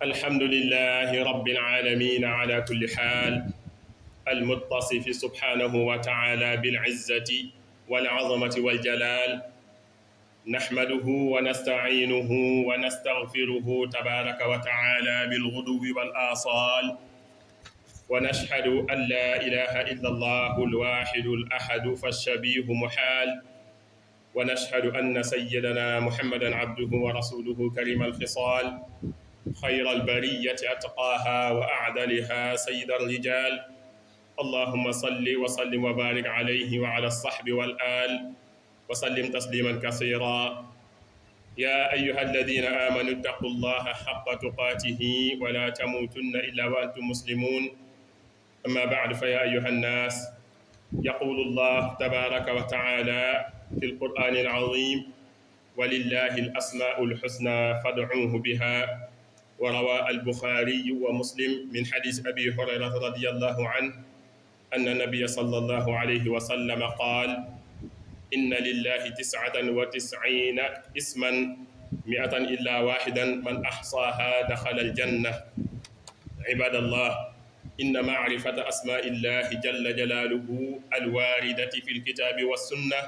الحمد لله رب العالمين على كل حال، المتصف سبحانه وتعالى بالعزة والعظمة والجلال. نحمده ونستعينه ونستغفره تبارك وتعالى بالغدو والآصال، ونشهد أن لا إله إلا الله الواحد الأحد فالشبيه محال، ونشهد أن سيدنا محمدا عبده ورسوله كريم الخصال، خير البرية أتقاها وأعدلها سيد الرجال. اللهم صل وسلم وبارك عليه وعلى الصحب والآل وسلم تسليما كثيرا. يا أيها الذين آمنوا اتقوا الله حق تقاته ولا تموتن إلا وأنتم مسلمون. أما بعد، فيا أيها الناس، يقول الله تبارك وتعالى في القرآن العظيم: ولله الأسماء الحسنى فادعوه بها. وروى البخاري ومسلم من حديث أبي هريرة رضي الله عنه أن النبي صلى الله عليه وسلم قال: إن لله 99 اسما 100 إلا واحدا من أحصاها دخل الجنة. عباد الله، إن معرفة أسماء الله جل جلاله الواردة في الكتاب والسنة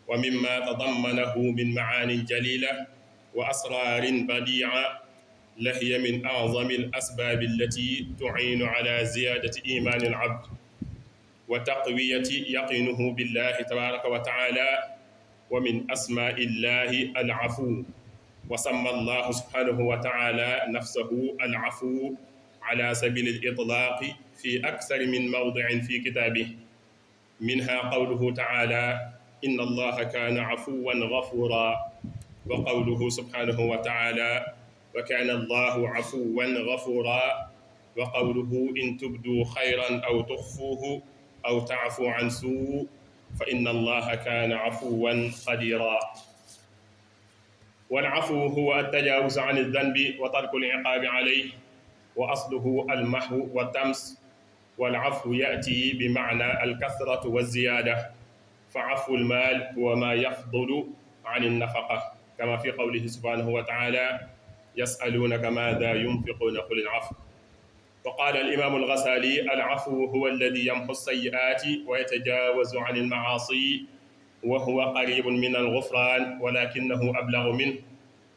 ومما تضمنه من معان جليلة وأسرار بديعة لهي من أعظم الأسباب التي تعين على زيادة إيمان العبد وتقوية يقينه بالله تبارك وتعالى. ومن أسماء الله العفو، وسمى الله سبحانه وتعالى نفسه العفو على سبيل الإطلاق في أكثر من موضع في كتابه، منها قوله تعالى: إن الله كان عفوا غفورا، وقوله سبحانه وتعالى: وكان الله عفوا غفورا، وقوله: إن تبدوا خيرا أو تخفوه أو تعفو عن سوء فإن الله كان عفوا قديرا. والعفو هو التجاوز عن الذنب وترك العقاب عليه، وأصله المحو والتمس. والعفو يأتي بمعنى الكثرة والزيادة، فعفو المال هو ما يفضل عن النفقة، كما في قوله سبحانه وتعالى: يسألونك ماذا ينفقون قل العفو. وقال الإمام الغزالي: العفو هو الذي يمحو السيئات ويتجاوز عن المعاصي، وهو قريب من الغفران ولكنه أبلغ منه،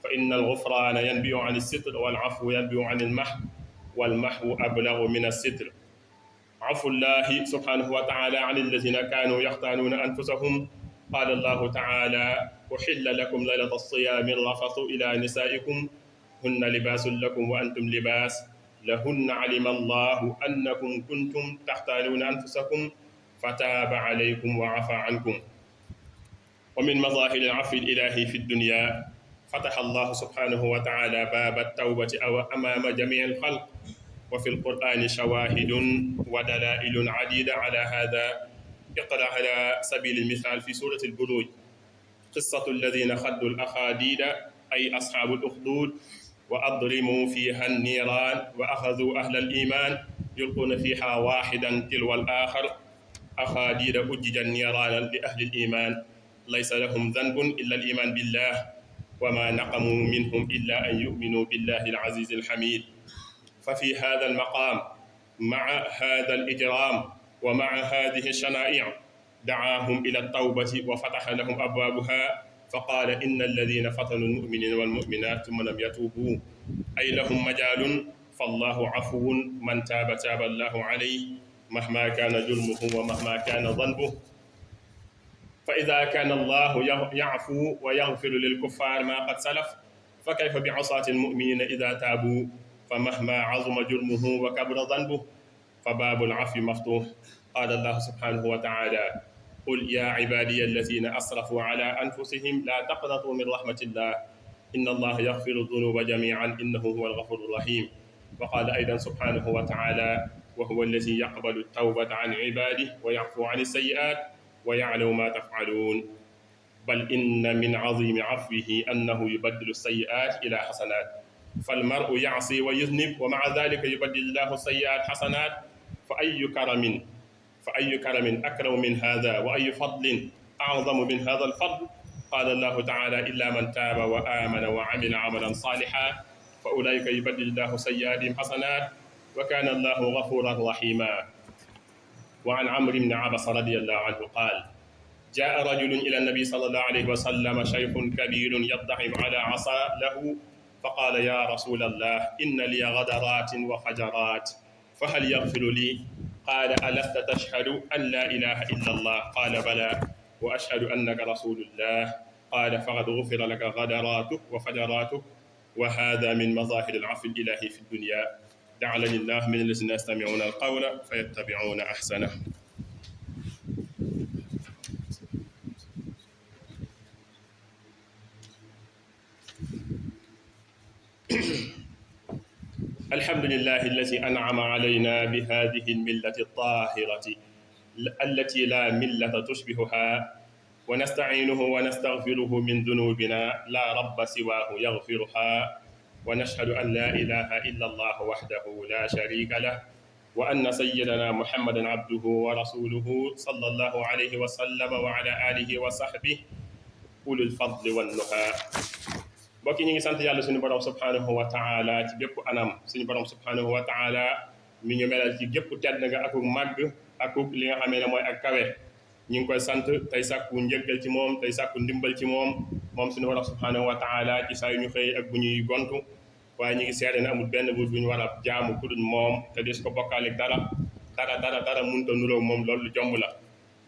فإن الغفران ينبئ عن الستر والعفو ينبئ عن المحو، والمحو أبلغ من الستر. عفو الله سبحانه وتعالى عن الذين كانوا يختانون أنفسهم. قال الله تعالى: أحل لكم ليلة الصيام الرفث إلى نسائكم هن لباس لكم وأنتم لباس لهن، علم الله أنكم كنتم تختانون أنفسكم فتاب عليكم وعفى عنكم. ومن مظاهر العفو الإلهي في الدنيا فتح الله سبحانه وتعالى باب التوبة أمام جميع الخلق، وفي القرآن شواهد ودلائل عديدة على هذا. اقرأ على سبيل المثال في سورة البروج قصة الذين خدوا الأخاديد، أي أصحاب الأخدود، وأضرموا فيها النيران وأخذوا أهل الإيمان يلقون فيها واحدا تلو الآخر، أخاديد أجج النيران لأهل الإيمان ليس لهم ذنب إلا الإيمان بالله، وما نقموا منهم إلا أن يؤمنوا بالله العزيز الحميد. ففي هذا المقام مع هذا الإجرام ومع هذه الشنائع دعاهم إلى التوبة وفتح لهم أبوابها، فقال: إن الذين فتنوا المؤمنين والمؤمنات ثم لم يتوبوا أي لهم مجال، فالله عفو، من تاب تاب الله عليه مهما كان جرمه ومهما كان ذنبه. فإذا كان الله يعفو ويغفر للكفار ما قد سلف، فكيف بعصاة المؤمنين إذا تابوا؟ فمهما عظم جرمه وكبر ذنبه فباب العفو مفتوح. قال الله سبحانه وتعالى: قل يا عبادي الذين أسرفوا على أنفسهم لا تقنطوا من رحمة الله إن الله يغفر الذنوب جميعا إنه هو الغفور الرحيم. وقال أيضا سبحانه وتعالى: وهو الذي يقبل التوبة عن عباده ويعفو عن السيئات ويعلم ما تفعلون. بل إن من عظيم عفوه أنه يبدل السيئات إلى حسنات، فالمرء يعصي ويذنب ومع ذلك يبدل الله السيئات حسنات، فأي كرم أكرم من هذا، وأي فضل أعظم من هذا الفضل. قال الله تعالى: إلا من تاب وآمن وعمل عملا صالحا فأولئك يبدل الله سيئاتهم حسنات وكان الله غفورا رحيما. وعن عمرو بن عبس رضي الله عنه قال جاء رجل إلى النبي صلى الله عليه وسلم شيخ كبير يضطحم على عصا له فقال يا رسول الله إن لي غدرات وفجرات فهل يغفر لي؟ قال ألست تشهد أن لا إله إلا الله؟ قال بلى وأشهد أنك رسول الله. قال فقد غفر لك غدراتك وفجراتك وهذا من مظاهر العفو الإلهي في الدنيا. جعلني الله من الذين يستمعون القول فيتبعون أحسنه. الحمد لله الذي أنعم علينا بهذه الملة الطاهرة التي لا ملة تشبهها، ونستعينه ونستغفره من ذنوبنا لا رب سواه يغفرها، ونشهد أن لا إله إلا الله وحده لا شريك له، وأن سيدنا محمدا عبده ورسوله صلى الله عليه وسلم وعلى آله وصحبه أولي الفضل والنهى. mbokk yi ñu ngi sant yàlla suñu borom subhanahu wa taala ci gépp anam. suñu borom subhanahu wa taala mi ñu melal ci gépp tedd nga akuk màgg akuk li nga xamee ne mooy ak kawe. ñu ngi koy sant tey sàkku njëggal ci moom tey sàkku ndimbal ci moom suñu borom subhanahu wa taala ci saa yu ñu xëy ak bu ñuy gontu. waaye ñu ngi seede ne amul benn buur bu ñu war a jaamu ku dul moom te des ko bokkaaleeg dara mënut a nuróo moom loolu jomb la.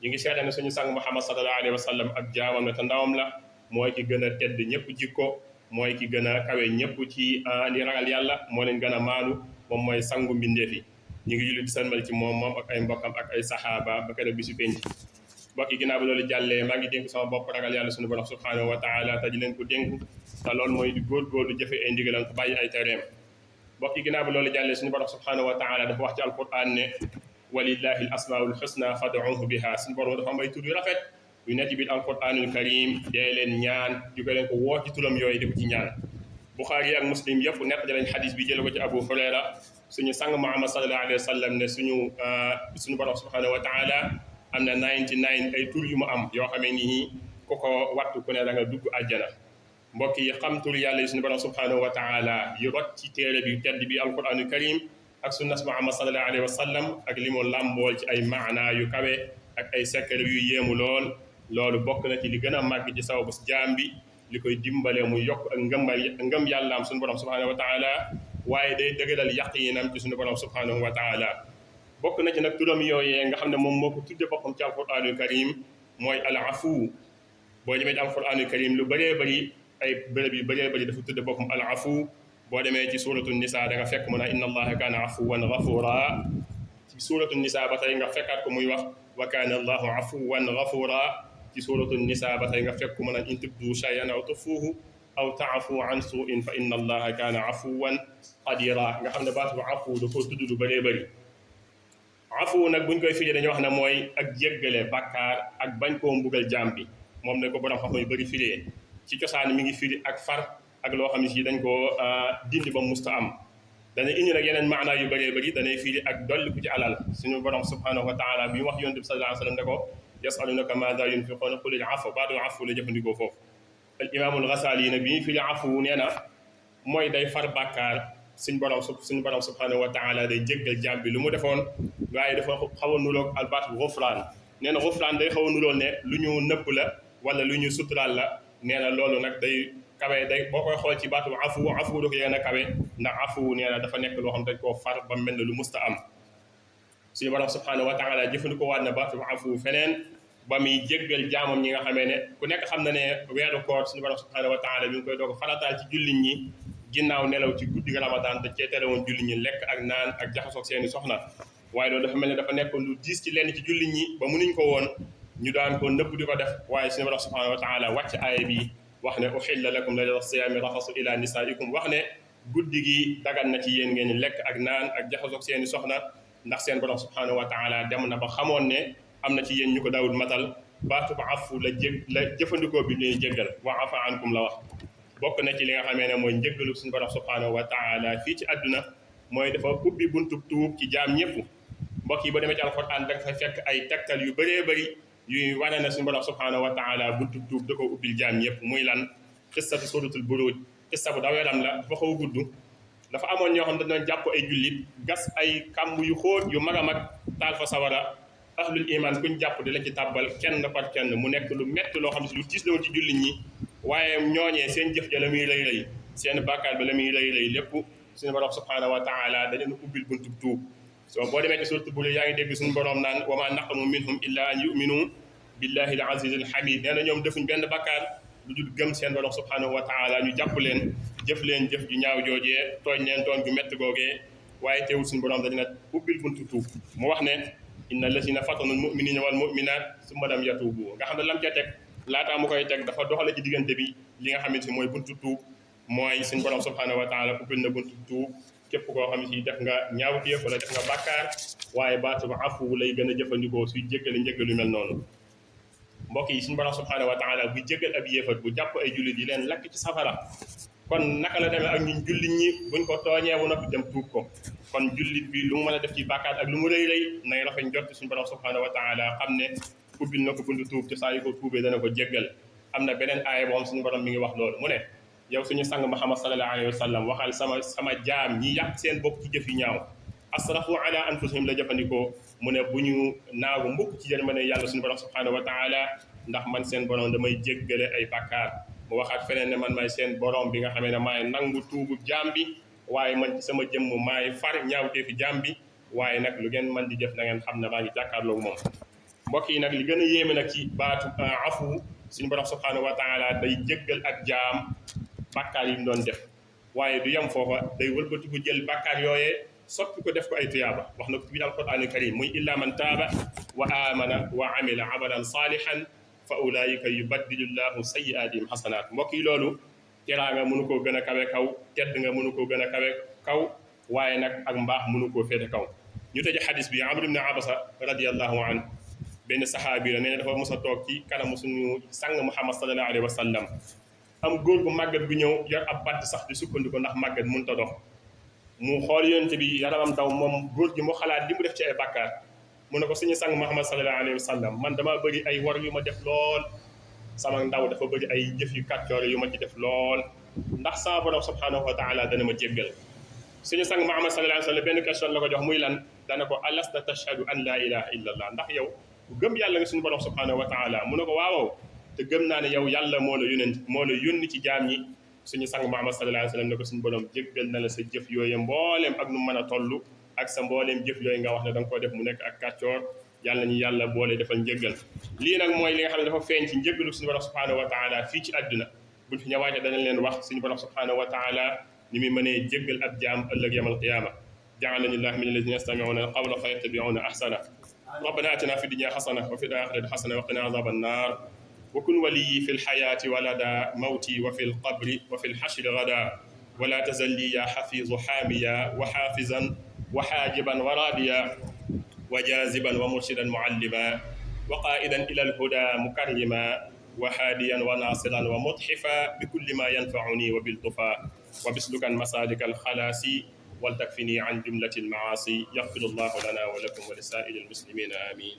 ñu ngi seede ne suñu sang Muhammad sallallahu alayhi wa sallam ak jaamam la te ndawam la, mooy ki gën a tedd ñëpp jikko, mooy ki gën a kawe ñëpp ci li ragal yàlla, moo leen gën a maanu, moom mooy sangu mbindeef yi. ñu ngi julli di salmal ci moom ak ay mbokkam ak ay saxaaba ba keroog bisu penc. mbokk yi ginnaaw bi loolu jàllee maa ngi dénk sama bopp ragal yàlla suñu borom subhanahu wa taala te di leen ko dénk te loolu mooy di góorgóorlu jëfe ay ndigalam te bàyyi ay tereem. mbokk yi ginnaaw bi loolu jàllee suñu borom subhanahu wa taala dafa wax ci alquran ne walillahi al asmaul husna fad'uhu biha. suñu borom dafa am ay tur yu rafet yu nekk ci biir alquranul karim, dee leen ñaan di ko leen ko woo ci turam yooyu di ko ci ñaan. Buxaari ak Muslim yëpp nekk jëlañ xadis bi jële ko ci Abu Hurayra suñu sang Muhammad sallallahu alayhi wa sallam ne suñu borom subhanahu wa taala am na 99 ay tur yu mu am yoo xamee ni ku ko wattu ku ne da nga dugg àjjana. mbokk yi xam tur yàlla yi suñu borom subhanahu wa taala yu rot ci téere bi tedd bi alquranul karim ak sunnas Muhammad sallallahu alayhi wa sallam ak li mu làmbool ci ay maana yu kawe ak ay secret yu yéemu lool. loolu bokk na ci li gën a màgg ci sababu jaam bi li koy dimbale mu yokk ak ngëm yàllaam suñu borom subhanahu wa taala, waaye day dëgëral yaqiinam ci suñu borom subhanahu wa taala. bokk na ci nag turam yooyee nga xam ne moom moo ko tudde boppam ci alquranul karim mooy al afu. boo demee ci alquranul karim lu bëree bëri ay bërëb yu bëree bëri dafa tudde boppam al afu. boo demee ci suratu nisa da nga fekk mu ne inna allaha kaana afuwan ghafura. ci suratu nisa ba tey nga fekkaat ko muy wax wa kaana allahu afuwan ghafura. ci suratu nisa ba tey nga fekk mu ne in tubdu shay'an aw tukhfuhu aw ta'fu an su'in fa inna allaha kaana afuwan qadira. nga xam ne baatu afu da koo tudd lu bëree bëri. afu nag buñ koy firi dañoo wax ne mooy ak jéggale bàkkaar ak bañ koo mbugal jaam bi. moom ne ko borom xam-xam yu bëri firee ci cosaan mi ngi firi ak far ak loo xam ne si dañ koo dindi ba musta am. dana indi nag yeneen maanaa yu bëree bëri danay firi ak dolli ku ci alal. suñu borom subhanahu wa taala bi wax yonent bi sallallahu alayhi wa sallam ne ko yasalunaka maada yunfiquuna qulil afu. baatu afu la jëfandikoo foofu. al imaamul Ghazali nag bi ñuy firi afu nee na mooy day far bàkkaar. suñu borom subhanahu wa taala day jéggal jaam bi lu mu defoon, waaye dafa xaw a nuroog al baatu ghufraan. nee na ghufraan day xaw a nuroog ne lu ñu nëpp la wala lu ñu suturaal la. nee na loolu nag day kawe day boo koy xool ci baatu afu da ko yéen a kawe, ndax afu nee na dafa nekk loo xam dañ koo far ba mel ne lu musta am. suñu borom subhanahu wa taala jëfandikoo waat na baatu afu feneen ba muy jéggal jaamam ñi nga xamee ne ku nekk xam na ne weeru koor suñu borom subhanahu wa taala mi ngi koy doog farataal ci jullit ñi ginnaaw nelaw ci guddi ramadan te cee tere woon jullit ñi lekk ak naan ak jaxasoog seeni soxna. waaye loolu dafa mel ne dafa nekkoon lu diis ci lenn ci jullit ñi ba mënuñ ko woon, ñu daan ko nëbb di ko def. waaye suñu borom subhanahu wa taala wàcc aaya bi wax ne uhilla lakum laylata siyaami rafasu ila nisaikum. wax ne guddi gi dagan na ci yéen ngeen lekk ak naan ak jaxasoog seeni soxna, ndax seen borom subhanahu wa taala dem na ba xamoon ne am na ci yéen ñu ko daawul matal. baatu ba afu la jëfandikoo bi ñuy jéggal wa afa ankum la wax. bokk na ci li nga xamee ne mooy njëggalu suñu borom subhanahu wa taala fii ci àdduna mooy dafa ubbi buntub tuub ci jaam ñëpp. mbokk yi ba demee ci alquran da nga fay fekk ay tegtal yu bëree bëri yuy wane ne suñu borom subhanahu wa taala buntub tuub da ko ubbil jaam ñëpp. muy lan? xissatu suratul buruj. xissa bu daw yaram la dafa xaw a gudd, dafa amoon ñoo xam ne dañu jàpp ay jullit gas ay kàmb yu xóot yu mag a mag taal fa sawara ahlul iman kuñ jàpp di la ci tàbbal kenn par kenn mu nekk lu metti loo xam ne lu tiis la woon ci jullit ñi waaye ñooñee seen jëf ja la muy rëy rëy seen bàkkaar bi la muy rëy rëy lépp suñu borom subhanahu wa taala dañu ubbil buntu tuub soo boo demee ci suuratu Buur yaa ngi dégg suñu borom naan wa ma naqamu minhum illa an yuminu billahi al aziz al hamid nee na ñoom defuñ benn bàkkaar lu dul gëm seen borom subhanahu wa taala ñu jàpp leen jëf ju ñaaw joojee tooñ leen tooñ gu métti googee waaye teewul suñu borom dañu ubbil buntu tuub mu wax ne inna allazina fatanu al muminina wal muminat summa lam yatubu nga xam ne lam ca teg laataa mu koy teg dafa doxale ci diggante bi li nga xamante ni mooy buntu tuub mooy suñu borom subhanahu wa taala ubbil na buntu tuub képp koo xam ne def nga ñaawteef wala def nga bàkkaar waaye baatu afu lay gën a jëfandikoo suy jéggale njëggalu mel noonu mbokk yi suñu borom subhanahu wa taala bu jéggal ab yéefat bu jàpp ay jullit yi leen lakk ci safara kon naka la demee ak ñun jullit ñi buñ ko tooñee wu noppi dem tuub ko kon jullit bi lu mu mën a def ci bàkkaar ak lu mu rëy rëy nay rafet njort suñu borom subhanahu wa taala xam ne ubbil na ko buntu tuub te saa yu ko tuubee dana ko jéggal am na beneen aaya boo xam suñu borom mi ngi wax loolu mu ne yow suñu sang Muhammad sallallahu alayhi wa sallam waxal sama jaam ñi yàq seen bopp ci jëf yu ñaaw asrafu ala anfusihim la jëfandikoo mu ne bu ñu naagu mbukk ci yërmande yàlla suñu borom subhanahu wa taala ndax man seen borom damay jéggale ay bàkkaar mu waxaat feneen ne man maay seen borom bi nga xamee ne maay nangu tuubu jaam bi waaye man ci sama jëmm maay far ñaawteefi jaam bi waaye nag lu ngeen man di def na ngeen xam ne maa ngi jàkkaarloog moom mbokk yi nag li gën a yéeme nag ci baatu afu suñu borom subhanahu wa taala day jéggal ak jaam bàkkaar yi mu doon def waaye du yem foofa day wëlbati ko jël bàkkaar yooyee soppi ko def ko ay tuyaaba wax na ko ci alquran karim muy illa man taaba wa amana wa amila amalan salihan fa ulaayika yubaddilu llahu sayyi'aatihim xasanaat mbokk yi loolu teraanga mënu koo gën a kawe kaw tedd nga mënu koo gën a kawe kaw waaye nag ak mbaax mënu koo féete kaw ñu tëj xadis bi Amr ibn Abasa radiyallahu anhu benn saxaabi la nee na dafa mos a toog ci kanamu suñu sang Muhammad sallallahu alayhi wa sallam am góor gu màggat gu ñëw yor ab bant sax di sukkandiku ndax màggat mënut a dox mu xool yonent bi yaramam daw moom góor gi mu xalaat li mu def ci ay bàkkaar mu ne ko suñu sang Muhammad sallallahu alayhi wa sallam man dama bëri ay war yu ma def lool sama ndaw dafa bëri ay jëf yu kàccoor yu ma ci def lool ndax sama borom subhanahu wa taala dana ma jéggal suñu sang Muhammad sallallahu alayhi wa sallam benn question la ko jox muy lan dana ko alasta tashhadu an la ilaha illa allah ndax yow gëm yàlla nga suñu borom subhanahu wa taala mu ne ko waaw te gëm naa ne yow yàlla moo la yónni ci jaam ñi suñu sang Muhammad sallallahu alayhi wa sallam ne ko suñu borom jéggal na la sa jëf yooyu mbooleem ak nu mën a toll ak sa mbooleem jëf yooyu nga wax ne da nga koo def mu nekk ak kàccoor yàlla ñu yàlla boole defal njëggal lii nag mooy li nga xam ne dafa feeñ ci njëggalu suñu borom subhanahu wa taala fii ci àdduna buñ fi ñëwaatee danañ leen wax suñu borom subhanahu wa taala ni muy mënee jéggal ab jaam ëllëg yawmal qiyaama ja'alani llahu min alladhina yastami'una al-qawla fayattabi'una ahsana rabbana atina fi dunya hasana wa fil akhirati hasana wa qina adhaban nar وكن ولي في الحياة ولدى موتي وفي القبر وفي الحشر غدا ولا تزل لي يا حفيظ حاميا وحافظا وحاجبا وراديا وجاذبا ومرشدا معلما وقائدا إلى الهدى مكرما وهاديا وناصرا ومضحفا بكل ما ينفعني وبالطفا وبسلكا مسالك الخلاص ولتكفني عن جملة المعاصي يغفر الله لنا ولكم ولسائر المسلمين آمين